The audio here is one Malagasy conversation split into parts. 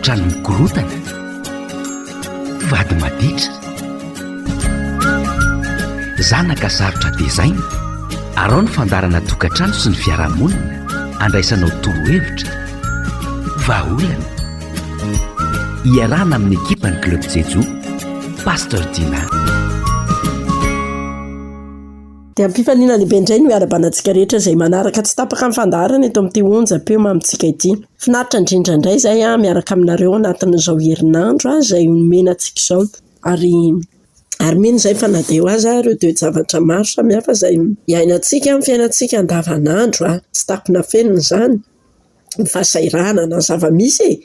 Tokantrano mikorotana, vady maditra, zanaka sarotra tezaina, arao ny fandaharana tokantrano sy ny fiarahamonina andraisanao torohevitra, vahaolana. Iarahana amin'ny ekipan'ny Club Jejo, Pasteur Dina. Dia am-pifaliana lehibe indray no iarahabana antsika rehetra izay manaraka tsy tapaka ny fandaharana eto amin'ity onjam-peo mamintsika ity. Finaritra indrindra indray izay miaraka aminareo anatin'izao herinandro izay nomena antsika izao. Ary ary mino izay fa na dia eo aza ireo toe-javatra maro samihafa izay iainantsika amin'ny fiainantsika andavanandro, tsy takona afenina izany. ny fahasahiranana, ny zava-misy e!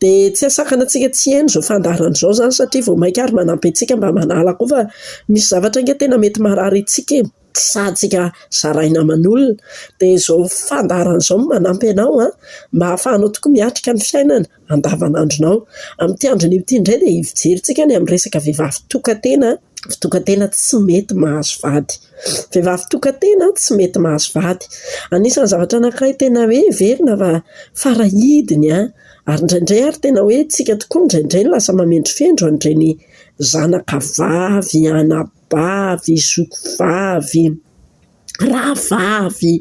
Dia tsy hahasakana antsika tsy hihaino izao fandaharana izao izany satria vao mainka ary manampy antsika mba manala koa fa misy zavatra ange tena mety marary antsika e! Tsy sahintsika zaraina aman'olona. Dia izao fandaharana izao no manampy anao an, mba hahafahanao tokoa miatrika ny fiainana andavanandronao. Amin'ity andro anio ity indray dia hijerintsika ny amin'ny resaka vehivavy tokan-tena, tokan-tena tsy mety mahazo vady. Vehivavy tokan-tena tsy mety mahazo vady. Anisan'ny zavatra anankiray tena hoe heverina fa farahidiny an, ary indraindray ary tena hoe tsika tokoa indraindray no lasa mamendrofendro an'ireny zanaka vavy, anabavy, zoky vavy, rahavavy,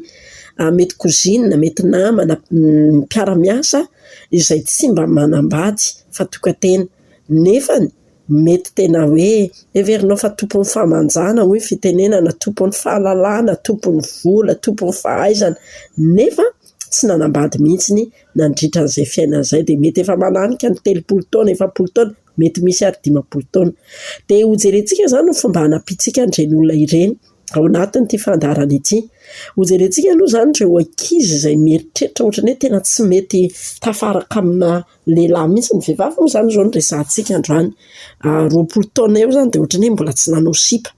mety cousine, mety namana, mpiara-miasa izay tsy mba manambady fa tokan-tena. Nefany mety tena hoe heverinao fa tompon'ny fahamanjana hoy ny fitenenana, tompon'ny fahalalana, tompon'ny vola, tompon'ny fahaizana, nefa tsy nanambady mihitsy nandritra an'izay fiainana izay dia mety efa mananika ny 30 taona, 40 taona, mety misy ary 50 taona. Dia hojerentsika izany ny fomba hanampiantsika an'ireny olona ireny ao anatin'ity fandaharana ity. Hojerentsika aloha izany ireo ankizy izay mieritreritra ohatran'ny hoe tena tsy mety tafaraka amina lehilahy mihitsy. Ny vehivavy moa izany izao no resahantsika androany. 20 taona eo izany dia ohatran'ny hoe mbola tsy nanao sipa.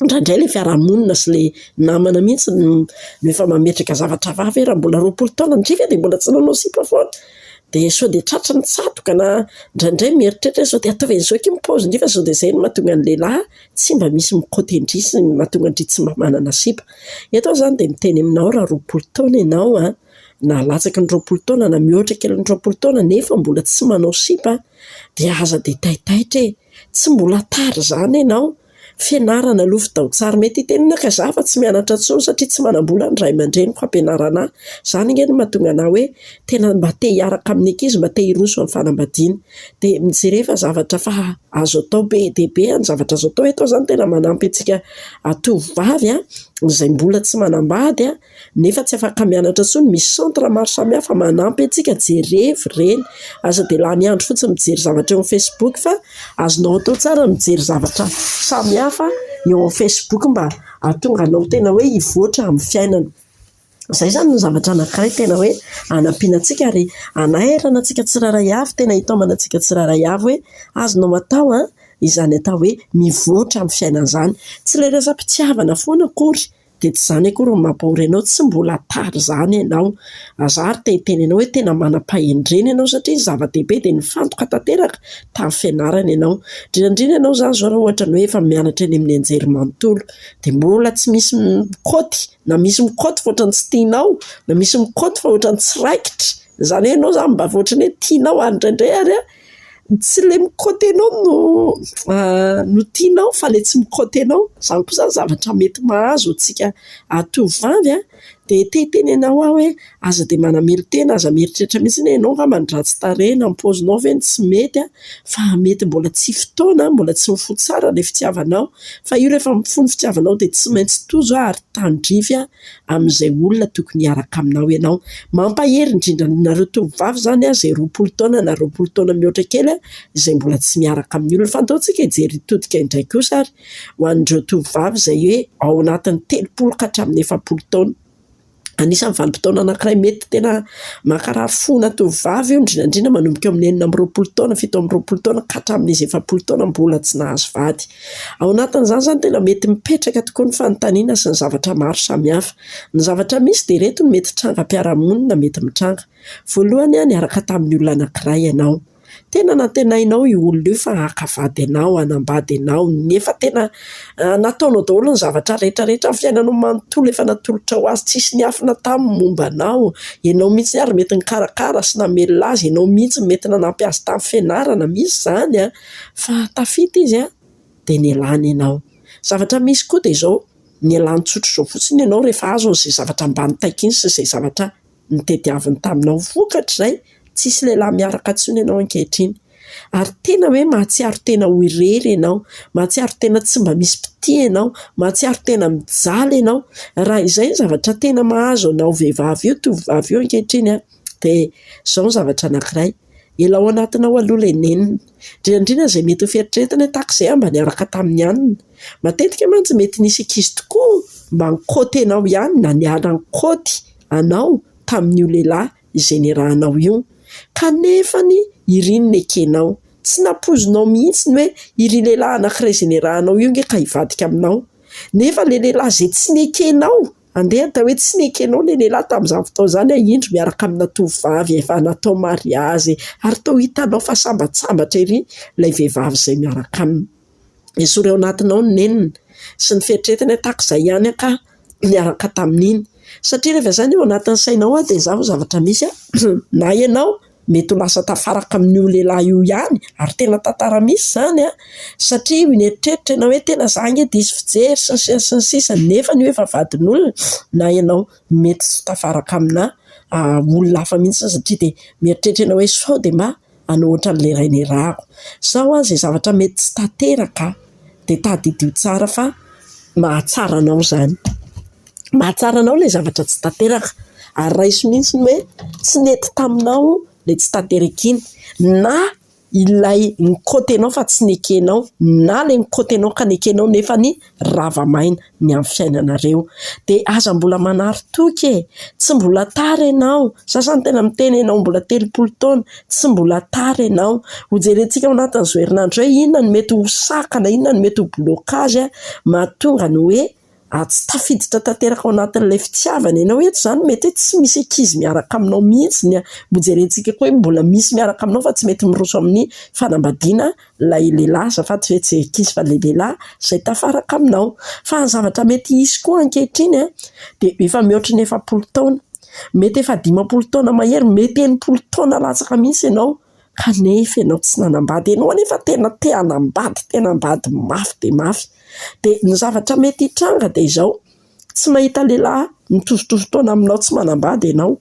Indraindray ilay fiarahamonina sy ilay namana mihitsy no efa mametraka zavatra hafahafa hoe raha mbola 20 taona ndry ve dia mbola tsy nanao sipa foana. Dia sao dia tratry ny tsatoka na indraindray mieritreritra hoe sao dia ataovy an'izao akia ny paoziny fa sao dia izay no mahatonga ny lehilahy tsy mba misy mikaoty an-dry sy mahatonga an-dry tsy mba manana sipa. Eto aho izany dia miteny aminao raha 20 taona ianao an, na latsaky ny 20 taona na mihoatra kelin'ny 20 taona nefa mbola tsy manao sipa dia aza dia taitaitra e! Tsy mbola tara izany ianao. Fianarana aloha fidao tsara. Mety hiteny ianao ka za fa tsy mianatra intsony satria tsy manam-bola ny ray aman-dreniko hampianarana ahy. Izany ange no mahatonga anah hoe tena mba te hiaraka amin'ny ankizy, mba te hiroso amin'ny fanambadiana. Dia mijereva zavatra fa azo atao be dia be ny zavatra azo atao. Eto aho izany tena manampy antsika tovovavy izay mbola tsy manambady nefa tsy afaka mianatra intsony. Misy centre maro samihafa manampy antsika, jerevo ireny. Aza dia lany andro fotsiny mijery zavatra eo amin'ny facebook fa azonao atao tsara ny mijery zavatra samihafa eo amin'ny facebook mba hahatonga anao tena hoe hivoatra amin'ny fiainana. Izay izany no zavatra anankiray tena hoe hanampiana antsika ary hanairana antsika tsirairay avy, tena hitaomana antsika tsirairay avy hoe azonao atao an, izany atao hoe mivoatra amin'ny fiainana izany. Tsy ilay resam-pitiavana foana akory dia tsy izany akory no mampahory anao, tsy mbola tara izany ianao. Za ary te hiteny anao hoe tena manam-pahendrena ianao satria ny zava-dehibe dia nifantoka tanteraka tamin'ny fianarana ianao. Indrindra indrindra ianao izany izao raha ohatra ny hoe efa mianatra eny amin'ny anjerimanontolo dia mbola tsy misy mikaoty na misy mikaoty fa ohatran'ny tsy tianao na misy mikaoty fa ohatran'ny tsy raikitra. Izany hoe ianao izany mba ohatran'ny hoe tianao ary indraindray ary an, tsy ilay mikaoty anao no no tianao fa ilay tsy mikaoty anao. Izany koa izany zavatra mety mahazo antsika tovovavy an, dia te hiteny anao aho hoe aza dia manamelo-tena, aza mieritreritra mihitsy hoe ianao angamba no ratsy tarehy na ny paozinao ve no tsy mety an, fa mety mbola tsy fotoana, mbola tsy mifoha tsara ilay fitiavanao. Fa io rehefa mifoha ny fitiavanao dia tsy maintsy tojo ary tandrify amin'izay olona tokony hiaraka aminao ianao. Mampahery indrindra anareo tovovavy izany izay 20 taona na 20 taona mihoatra kely izay mbola tsy miaraka amin'ny olona. Fa andao tsika hijery hitodika indray kosa ary ho an'ireo tovovavy izay hoe ao anatin'ny 30 ka hatramin'ny 40 taona. Anisan'ny vanim-potoana anankiray mety tena mankarary fo na tovovavy io indrindra indrindra manomboka eo amin'ny 26 taona, 27 taona ka hatramin'izy 40 taona mbola tsy nahazo vady. Ao anatin'izany izany tena mety mipetraka tokoa ny fanontaniana sy ny zavatra maro samihafa. Ny zavatra misy dia ireto no mety trangam-piarahamonina mety mitranga. Voalohany, niaraka tamin'ny olona anankiray ianao. Tena nantenainao io olona io fa haka vady anao, hanambady anao, nefa tena nataonao daholo ny zavatra rehetra rehetra, ny fiainanao manontolo efa natolotrao azy, tsisy niafina taminy momba anao. Ianao mihitsy ary mety nikarakara sy namelona azy, ianao mihitsy mety nanampy azy tamin'ny fianarana, misy izany an! Fa tafita izy an, dia nialany ianao. Zavatra misy koa dia izao, nialany tsotr'izao fotsiny ianao rehefa azony izay zavatra mba nitakiany sy izay zavatra notediaviny taminao. Vokatr'izay, tsisy lehilahy miaraka intsony ianao ankehitriny. Ary tena hoe mahatsiaro tena ho irery ianao, mahatsiaro tena tsy mba misy mpitia ianao, mahatsiaro tena mijaly ianao. Raha izay ny zavatra tena mahazo anao vehivavy io, tovovavy io ankehitriny an, dia izao ny zavatra anankiray, elao anatinao aloha ilay nenina. Indrindra indrindra izay mety ho fieritreretana hoe tahaka izay aho mba niaraka tamin'ny anona. Matetika mantsy mety nisy ankizy tokoa mba nikaoty anao ihany na niala nikaoty anao tamin'io lehilahy izay niarahanao io. Kanefany iry no nekenao. Tsy nampoizinao mihitsy ny hoe iry lehilahy anankiray izay niarahanao io nge ka hivadika aminao. Nefa ilay lehilahy izay tsy nekenao, andeha atao hoe tsy nekenao ilay lehilahy tamin'izany fotoana izany, indro miaraka amina tovovavy efa natao mariazy ary toa hitanao fa sambatsambatra ery ilay vehivavy izay miaraka aminy. Esory ao anatinao ny nenina sy ny fieritreretana hoe tahaka izay ihany aho ka niaraka tamin'iny. Satria rehefa izany ao anatin'ny sainao dia izao ny zavatra misy na ianao mety ho lasa tafaraka amin'io lehilahy io ihany ary tena tantara misy izany an, satria mieritreritra ianao hoe tena za ange diso fijery sy ny sisa sy ny sisa nefa io efa vadin'olona na ianao mety tsy ho tafaraka amina olona hafa mihitsy satria dia mieritreritra ianao hoe sao dia mba hanao ohatran'ilay ray nirahako. Sao aza izay zavatra mety tsy tanteraka dia tadidio tsara fa mahatsara anao izany. Mahatsara anao ilay zavatra tsy tanteraka ary raiso mihitsy ny hoe tsy nety taminao ilay tsy tanteraka iny na ilay nikaoty anao fa tsy nekenao na ilay nikaoty anao ka nekenao nefa ny rava maina ny amin'ny fiainanareo. Dia aza mbola manary toky e! Tsy mbola tara ianao. Sasany tena miteny ianao mbola 30 taona, tsy mbola tara ianao. Hojerentsika ao anatin'izao herinandro izao hoe inona no mety ho sakana, inona no mety ho blocage mahatonga ny hoe tsy tafiditra tanteraka ao anatin'ilay fitiavana ianao. Eto izany mety hoe tsy misy ankizy miaraka aminao mihitsy. Hojerentsika koa hoe mbola misy miaraka aminao fa tsy mety miroso amin'ny fanambadiana ilay lehilahy, azafady fa tsy ankizy fa ilay lehilahy izay tafaraka aminao. Fa ny zavatra mety hisy koa ankehitriny dia efa mihoatry ny 40 taona, mety efa 50 taona mahery, mety 60 taona latsaka mihitsy ianao kanefa ianao tsy nanambady. Ianao anefa tena te hanambady, te hanambady mafy dia mafy. Dia ny zavatra mety hitranga dia izao, tsy mahita lehilahy mitovitovy taona aminao tsy manambady ianao.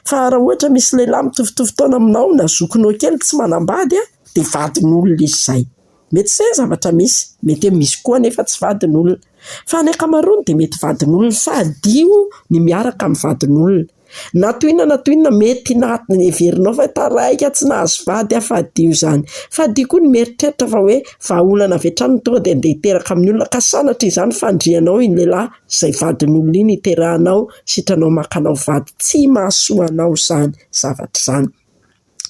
Fa raha ohatra misy lehilahy mitovitovy taona aminao na zokinao kely tsy manambady dia vadin'olona izy izay. Mety izay ny zavatra misy, mety hoe misy koa anefa tsy vadin'olona. Fa ny ankamaroany dia mety vadin'olona. Fadio ny miaraka amin'ny vadin'olona. Na toy inona na toy inona mety na heverinao fa taraiky aho tsy nahazo vady aho, fadio izany. Fadio koa ny mieritreritra fa hoe vahaolana avy hatrany no tonga dia andeha hiteraka amin'ny olona ka sanatria izany fandrianao iny lehilahy izay vadin'olona iny hiterahanao sitranao maka anao vady. Tsy mahasoa anao izany zavatra izany.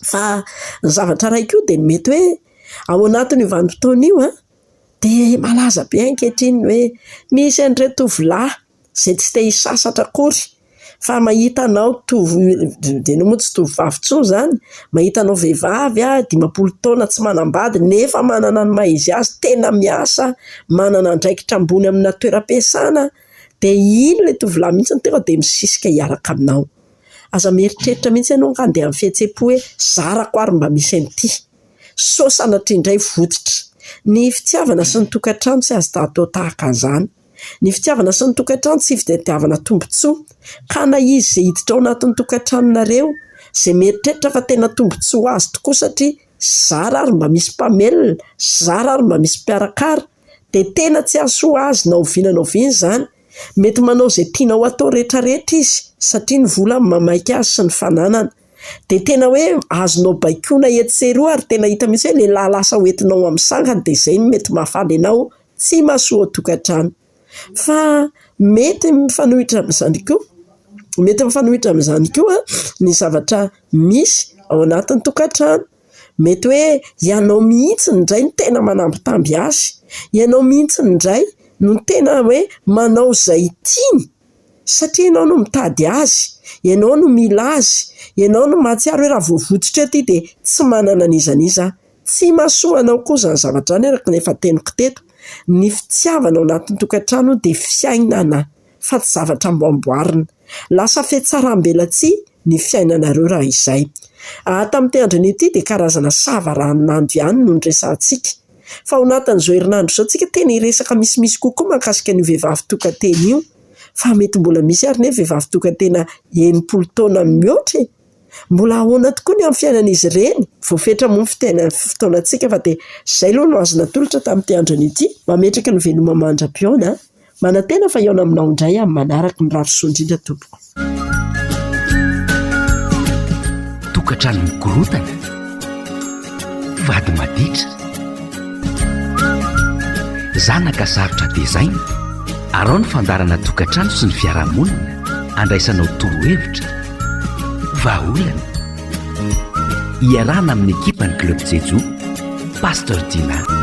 Fa ny zavatra iray koa dia mety hoe ao anatin'io vanim-potoana io an, dia malaza be ankehitriny ny hoe misy an'ireo tovolahy izay tsy te hisasatra akory fa mahita anao tovo-, dia ianao moa tsy tovovavy intsony izany, mahita anao vehivavy 50 taona tsy manambady nefa manana ny maha izy azy, tena miasa, manana andraikitra ambony amina toeram-piasana, dia iny ilay tovolahy mihitsy no tonga dia misisika hiaraka aminao. Aza mieritreritra mihitsy ianao ka handeha amin'ny fihetseham-po hoe zarako ary mba misy an'ity. Sao sanatria indray votitra. Ny fitiavana sy ny tokantrano tsy azo atao tahaka an'izany. Ny fitiavana sy ny tokantrano tsy fitadiavana tombontsoa. Ka na izy izay hiditra ao anatin'ny tokantranonareo, izay mieritreritra fa tena tombontsoa ho azy tokoa satria zara ary mba misy mpamelona, zara ary mba misy mpikarakara, dia tena tsy hahasoa azy na oviana na oviana izany. Mety manao izay tianao atao rehetrarehetra izy satria ny vola no mamaika azy sy ny fananana. Dia tena hoe azonao baikoana etsy sy eroa ary tena hita mihitsy hoe lehilahy lasa ho entinao amin'ny sangany dia izay no mety mahafaly anao, tsy mahasoa ao an-tokantrano. Fa mety mifanohitra amin'izany koa, mety mifanohitra amin'izany koa ny zavatra misy ao anatin'ny tokantrano. Mety hoe ianao mihitsy indray no tena manambitamby azy, ianao mihitsy indray no tena hoe manao izay tiany satria ianao no mitady azy. Ianao no mila azy. Ianao no mahatsiaro hoe raha voavotsitra eo ity dia tsy manana an'iza n'iza aho. Tsy mahasoa anao koa izany zavatra izany araka ny efa teniko teto. Ny fitiavana ao anatin'ny tokantrano dia fiainana fa tsy zavatra amboamboarina. Lasa fihatsaram-belatsihy ny fiainanareo raha izay. Tamin'ity andro anio ity dia karazana sava ranonando ihany no niresahantsika. Fa ao anatin'izao herinandro izao tsika tena hiresaka misimisy kokoa mahakasika an'io vehivavy tokan-tena io. Fa mety mbola misy ary ne vehivavy tokan-tena 60 taona mihoatra e! Mbola ahoana tokoa ny amin'ny fiainan'izy ireny? Voafetra moa ny fotoanantsika fa dia izay aloha no azo natolotra tamin'ity andro anio ity. Mametraka ny veloma mandra-pihaona. Manantena fa hihaona aminao indray amin'ny manaraka. Mirary soa indrindra tompoko. Tokantrano mikorotana, vady maditra, zanaka sarotra tezaina, arao ny fandaharana tokantrano sy ny fiarahamonina andraisanao torohevitra, vahaolana. Iarahana amin'ny ekipan'ny Club Jejo, Pasteur Dina.